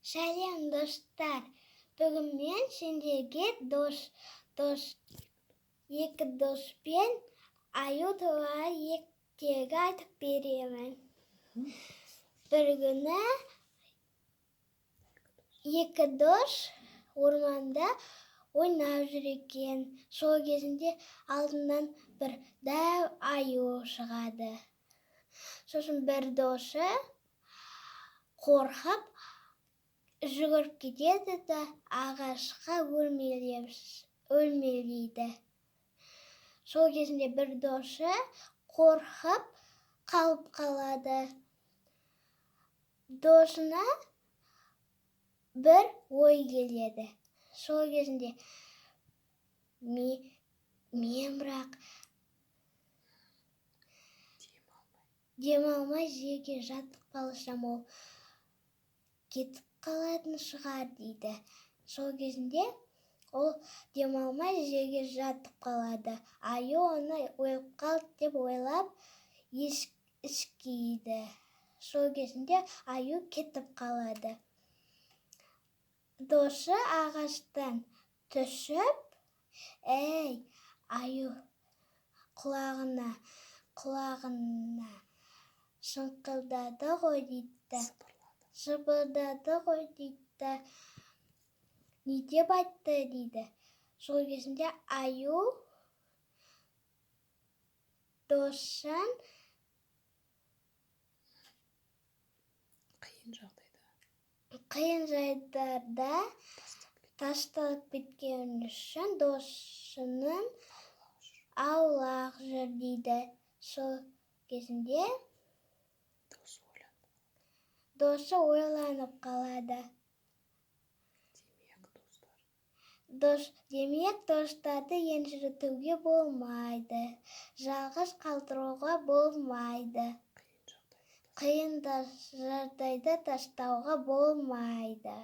Сәлем, достар! Бүгін мен сендерге дос, дос, екі дос пен аю туралы ертегі айтып беремін. Бір күні екі дос орманда ойнап жүр екен. Сол кезінде алдынан бір дәу аю шығады. Сосын бір досы қорқып жүгіріп кетеді да ағашқа өрмелейді. Сол кезінде бір досы қорқып қалып қалады. Досына бір ой келеді. Сол кезінде мен бірақ демалмай жерге жатып қалсам, ол кетіп қалатын шығар дейді. Сол кезінде ол демалмай жерге жатып қалады. Аю оны өліп қалды деп ойлап іскейді. Сол кезінде аю кетіп қалады. Досы ағаштан түсіп, әй, аю құлағына шыңқылдады ғой дейді. Сыбырлады ғой дейді. Не деп айтты дейді. Сол кезінде аю досын қиын жағдайда тастап кеткені үшін досының аулақ жүр дейді. Сол кезінде досы ойланып қалады. Демек, достарды елжіретуге болмайды, жалғыз қалдыруға болмайды, қиын жағдайда тастауға болмайды.